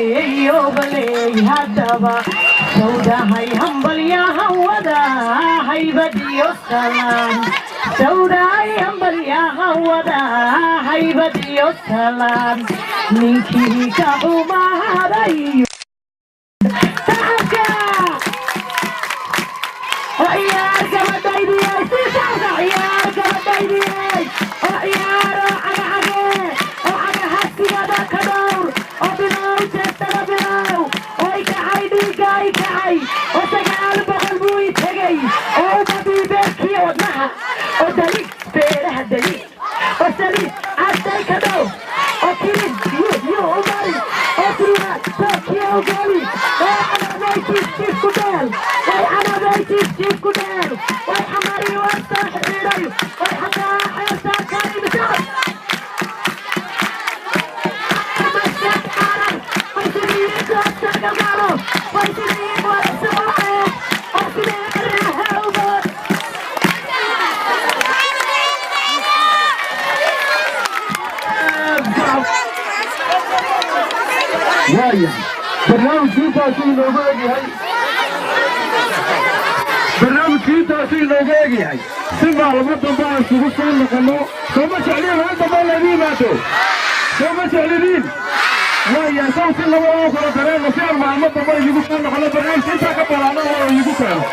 Obaley haddaba sawdahay hambalyahan wada haybadiyo salaan, sawdahay hambalyahan wada haybadiyo salaan, ninkii ka xumaaday sacabka oo ciyaar gabadhaydiyey si sacabka ciyaar gabadhaydiyey oo ciyaar oo cagacage oo cagahasigada ka dhowr oo bilow jeestada bilow oo ikacay dhiigga ikacay oo 900 buu i tegey oo umadii beerkiya wadnaha oo daliig beeraha daliig oo saliid casay ka dhow oo kirin yu yu u mari oo surwaal tookiya u geli oo canabay jiif jiif ku dheel, way canabay jiif jiif ku dheel, way xamari waa soo xidhiidhay, way xataa xeertaa karimsad Waayahay, barnaamijkii intaasuu inoogu egyahay, barnaamijkii intaasuu inoogu egyahay. Si maalmo dambe aan isugu soo noqonno, sooma jecliin maalin dambe laydin yimaado? Sooma jeclidiin? Waayahay, saw si laba oo kala dareenno si aan maalmo dambe idigu soo noqonno, barnaamijka intaa ka balaano oo idigu keeno.